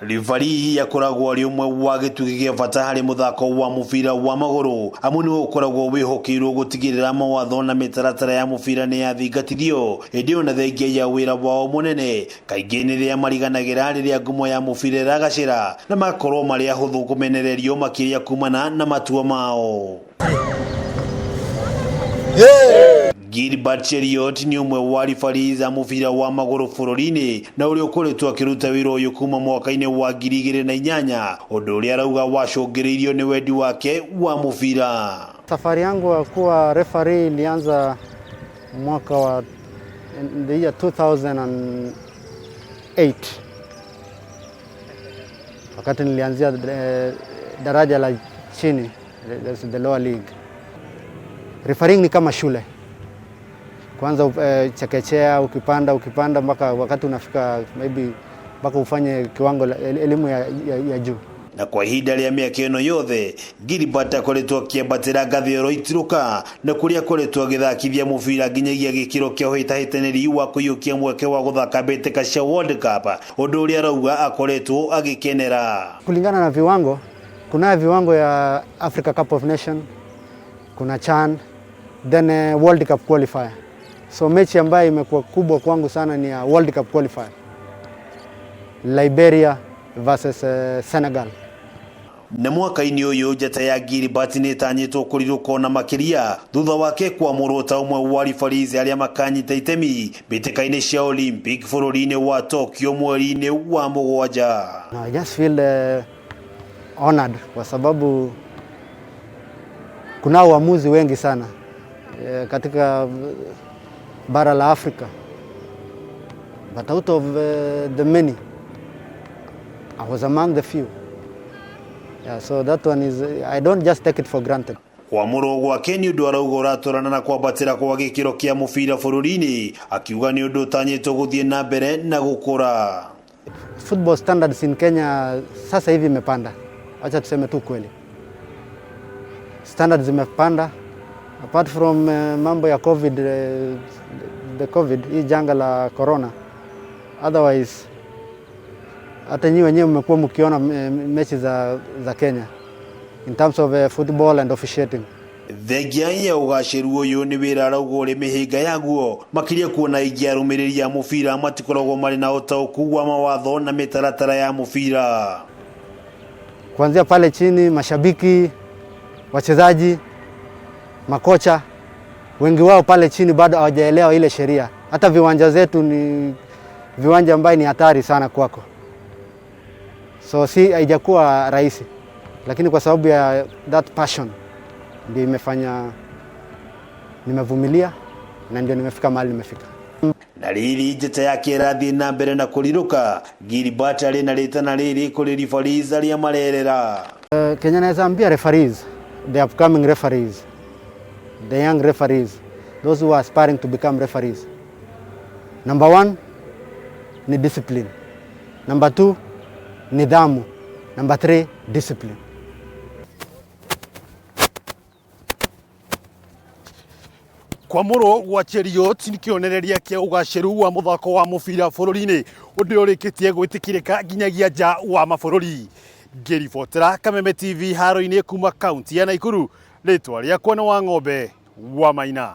Referee akoragwo arĩ ũmwe wa gĩtugĩ gĩa bata harĩ mũthako wa mũbira wa magũrũ, amu nĩwe ũkoragwo wĩhokeirwo gũtigĩrĩra mawatho na mĩtaratara ya mũbira nĩ yathingatithio. Ĩndĩ ona thengia ya wĩra wao mũnene, kaingĩ nĩ rĩrĩa mariganagĩra rĩrĩa ngumo ya mũbira ĩragacĩra na magakorwo marĩ ahũthũ kũmenererio makĩria kumana na matua mao. Gilbert Cheruiyot nĩ ũmwe wa referees a mũbira wa magũrũ bũrũri-inĩ na ũrĩa ũkoretwo akĩruta wĩra ũyũ kuma mwaka-inĩ wa 2008, ũndũ ũrĩa arauga wacũngĩrĩirio nĩ wendi wake wa mũbira. Safari yangu ya kuwa referee ilianza mwaka wa in the year 2008 wakati nilianzia daraja la chini, that's the lower league. Refereeing ni kama shule. Kwanza chekechea, ukipanda ukipanda mpaka wakati unafika maybe mpaka ufanye kiwango la elimu ya juu. Na kwa ihinda rĩa mĩaka ĩno yothe Gilbert akoretwo akĩambatĩra ngathĩ oro itirũka na kũrĩa akoretwo agĩthakithia mũbira nginyagia gĩkĩro kĩa ũhĩtahĩtanĩri wa kũiyũkia mweke wa gũthaka mbĩtĩka cia World Cup, ũndũ ũrĩa arauga akoretwo agĩkenera. Kulingana na viwango, kuna viwango ya Africa Cup of Nation, kuna CHAN, then World Cup qualifier. So mechi ambayo imekuwa kubwa kwangu sana ni ya World Cup qualifier, Liberia versus Senegal. Na mwaka-inĩ ũyũ njata ya Gilbert nĩ ĩtanyĩtwo kũrirũka ona makĩria thutha wake kwamũrwo ta ũmwe wa referees arĩa makanyita itemi mbĩtĩka-inĩ cia Olympic bũrũri-inĩ wa Tokyo mweri-inĩ wa mũgwanja. I just feel honored kwa sababu kuna waamuzi wengi sana katika bara la Afrika, but out of the many I was among the few. Yeah, so that one is, I don't just take it for granted. Kwamũrwo gwake nĩ ũndũ arauga ũratwarana na kwambatĩra kwa gĩkĩro kĩa mũbira bũrũri-inĩ, akiuga nĩ ũndũ ũtanyĩtwo gũthiĩ na mbere na gũkũra. Football standards in Kenya sasa hivi imepanda, acha tuseme tu kweli, standards zimepanda apart from mambo ya COVID, the COVID, hii janga la corona. Otherwise hata nyinyi wenyewe mmekuwa mkiona mechi za Kenya in terms of football and officiating. Thengia ya ũgacĩru ũyũ nĩ wĩra arauga ũrĩ mĩhĩnga yaguo, makĩria kuona aingĩ arũmĩrĩri a mũbira matikoragwo marĩ na ũtaũku wa mawatho na mĩtaratara ya mũbira. Kuanzia pale chini, mashabiki, wachezaji, makocha, wengi wao pale chini bado hawajaelewa ile sheria. Hata viwanja zetu ni viwanja ambaye ni hatari sana kwako. So si haijakuwa rahisi, lakini kwa sababu ya that passion ndio imefanya nimevumilia na ndio nimefika mahali nimefika. Na rĩrĩ njata yake ĩrathiĩ na mbere na kũrirũka, Gilbert arĩ na rĩtana rĩrĩ kũrĩ referees arĩa marerera. Kenya naweza ambia referees, the upcoming referees, the young referees, those who are aspiring to become referees. Number 1 ni discipline. Number 2 nidhamu. Number 3 discipline. Kwamũrwo gwa Cheruiyot nĩ kĩonereria kĩa ũgacĩru wa mũthako wa mũbira bũrũri-inĩ, ũndũ ũrĩa ũrĩkĩtie gwĩtĩkĩrĩka nginyagia nja wa mabũrũri. Ngĩribotera Kameme TV haro-inĩ kuma kaunti ya Naikuru, rĩtwa rĩakwa nĩ Wang'ombe wa Maina.